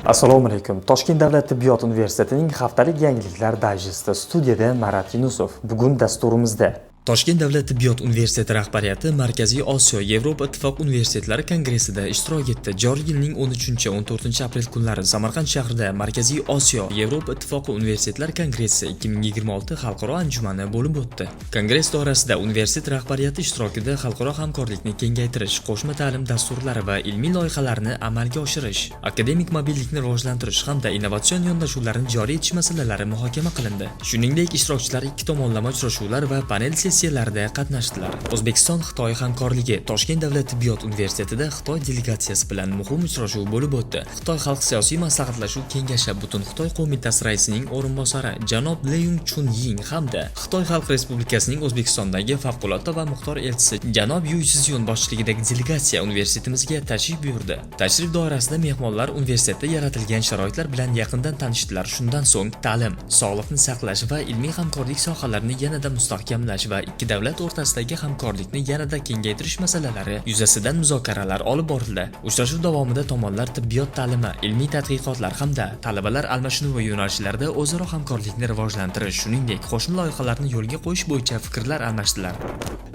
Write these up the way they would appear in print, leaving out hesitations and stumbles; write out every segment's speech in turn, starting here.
Assalomu alaykum. Toshkent davlat tibbiyot universitetining haftalik yangiliklar dayjesti, studiyada Marat Yunusov. Bugun dasturimizda: Toshkent davlat tibbiyot universiteti rahbariyati Markaziy Osiyo Yevropa Ittifoq universitetlari kongressida ishtirok etdi. Joriy yilning 13-14 aprel kunlari Samarqand shahrida Markaziy Osiyo Yevropa Ittifoqi universitetlar kongressi 2026 xalqaro anjumani bo'lib o'tdi. Kongress doirasida universitet rahbariyati ishtirokida xalqaro hamkorlikni kengaytirish, qo'shma ta'lim dasturlari va ilmiy loyihalarni amalga oshirish, akademik mobillikni rivojlantirish hamda innovatsion yondashuvlarni joriy etish masalalari muhokama qilindi. Shuningdek, ishtirokchilar ikki tomonlama uchrashuvlar va panel sessiyalarida qatnashdilar. O'zbekiston Xitoy hamkorligi. Toshkent davlat tibbiyot universitetida Xitoy delegatsiyasi bilan muhim uchrashuv bo'lib o'tdi. Xitoy Xalq siyosiy maslahatlashuv kengashi Butun Xitoy qo'mitasi raisining o'rinbosari janob Leung Chun Ying hamda Xitoy Xalq Respublikasining O'zbekistondagi favqulodda va muxtor elchisi janob Yu Szyun boshchiligidagi delegatsiya universitetimizga tashrif buyurdi. Tashrif doirasida mehmonlar universitetda yaratilgan sharoitlar bilan yaqindan tanishdilar. Shundan so'ng ta'lim, sog'liqni saqlash va ilmiy hamkorlik sohalarini yanada mustahkamlash va ikki davlat o'rtasidagi hamkorlikni yanada kengaytirish masalalari yuzasidan muzokaralar olib borildi. Uchrashuv davomida tomonlar tibbiyot ta'limi, ilmiy tadqiqotlar hamda talabalar almashinuvi yo'nalishlarida o'zaro hamkorlikni rivojlantirish, shuningdek, qo'shma loyihalarni yo'lga qo'yish bo'yicha fikrlar almashdilar.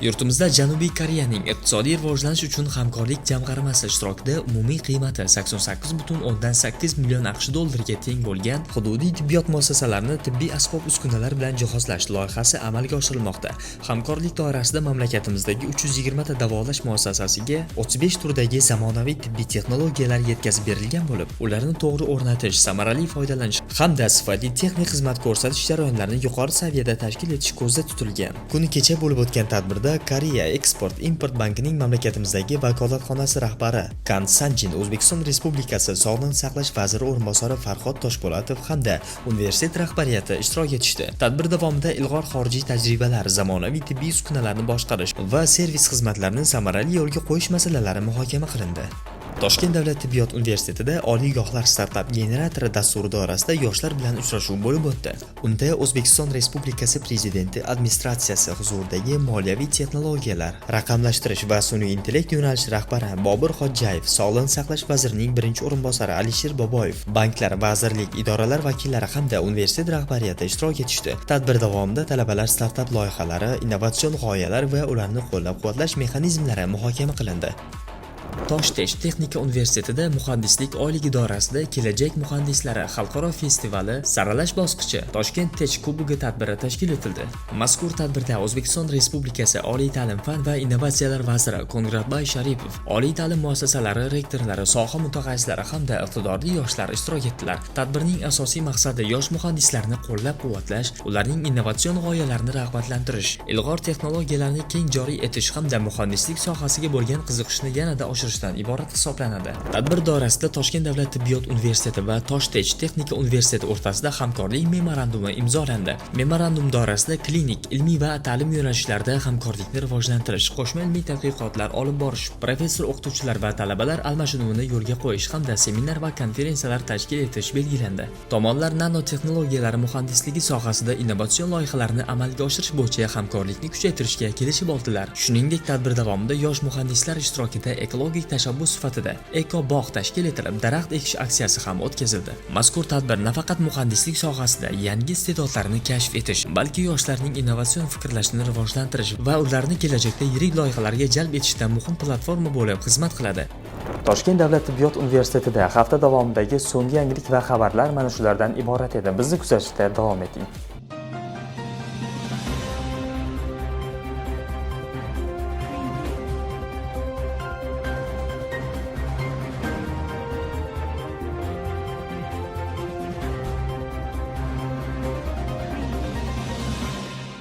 Yurtimizda Janubiy Koreyaning iqtisodiy rivojlanish uchun hamkorlik jamg'armasi ishtirokida umumiy qiymati 88,8 million AQSh dollariga teng bo'lgan hududiy tibbiyot muassasalarini tibbiy asbob-uskunalar bilan jihozlash loyihasi amalga oshirilmoqda. Hamkorlik doirasida mamlakatimizdagi 320 ta davolash muassasasiga 35 turdagi zamonaviy tibbiy texnologiyalar yetkazib berilgan bo'lib, ularni to'g'ri o'rnatish, samarali foydalanish hamda sifatli texnik xizmat ko'rsatish jarayonlarini yuqori saviyada tashkil etish ko'zda tutilgan. Kuni kecha bo'lib o'tgan tadbirda Koreya Eksport Import bankining mamlakatimizdagi vakolatxonasi rahbari Kan Sanjin, O'zbekiston Respublikasi Sog'liqni saqlash vaziri o'rinbosari Farhod Toshpo'latov hamda universitet rahbariyati ishtirok etishdi. Tadbir davomida ilg'or xorijiy tajribalar, zamonaviy tibbiy uskunalarni boshqarish va servis xizmatlarini samarali yo'lga qo'yish masalalari muhokama qilindi. Toshkent davlat tibbiyot universitetida oliygohlar startap generatori dasturi doirasida yoshlar bilan uchrashuv bo'lib o'tdi. Unda O'zbekiston Respublikasi Prezidenti administratsiyasi huzuridagi moliyaviy texnologiyalar, raqamlashtirish va sun'iy intellekt yo'nalishi rahbari Bobur Xodjayev, Sog'liqni saqlash vazirining birinchi o'rinbosari Alisher Boboyev, banklar, vazirlik, idoralar vakillari hamda universitet rahbariyati ishtirok etishdi. Tadbir davomida talabalar startap loyihalari, innovatsion g'oyalar va ularni qo'llab-quvvatlash mexanizmlari muhokama qilindi. Toshtech texnika universitetida muhandislik oyligi doirasida Kelajak muhandislari xalqaro festivali saralash bosqichi, Toshkent Tech Kubogi tadbiri tashkil etildi. Mazkur tadbirda O'zbekiston Respublikasi Oliy ta'lim, fan va innovatsiyalar vaziri Qo'ng'irotbay Sharipov, oliy ta'lim muassasalari rektorlari, soha mutaxassislari hamda iqtidorli yoshlar ishtirok etdilar. Tadbirning asosiy maqsadi yosh muhandislarni qo'llab-quvvatlash, ularning innovatsion g'oyalarini rag'batlantirish, ilg'or texnologiyalarni keng joriy etish hamda muhandislik sohasiga bo'lgan qiziqishni yanada oshirishdan iborat hisoblanadi. Tadbir doirasida Toshkent davlat tibbiyot universiteti va Toshtech texnika universiteti o'rtasida hamkorlik memorandumi imzolandi. Memorandum doirasida klinik, ilmiy va ta'lim yo'nalishlarida hamkorlikni rivojlantirish, qo'shma ilmiy tadqiqotlar olib borish, professor o'qituvchilar va talabalar almashinuvini yo'lga qo'yish hamda seminar va konferensiyalar tashkil etish belgilandi. Tomonlar nanotexnologiyalar muhandisligi sohasida innovatsion loyihalarni amalga oshirish bo'yicha hamkorlikni kuchaytirishga kelishib oldilar. Shuningdek, tadbir davomida yosh muhandislar ishtirokida ekologik tashabbus sifatida eko bog' tashkil etilib, daraxt ekish aksiyasi ham o'tkazildi. Mazkur tadbir nafaqat muhandislik sohasida yangi iste'dodlarni kashf etish, balki yoshlarning innovatsion fikrlashini rivojlantirish va ularni kelajakda yirik loyihalarga jalb etishda muhim platforma bo'lib xizmat qiladi. Toshkent davlat tibbiyot universitetida hafta davomidagi so'nggi yangilik va xabarlar mana shulardan iborat edi. Bizni kuzatishda davom eting.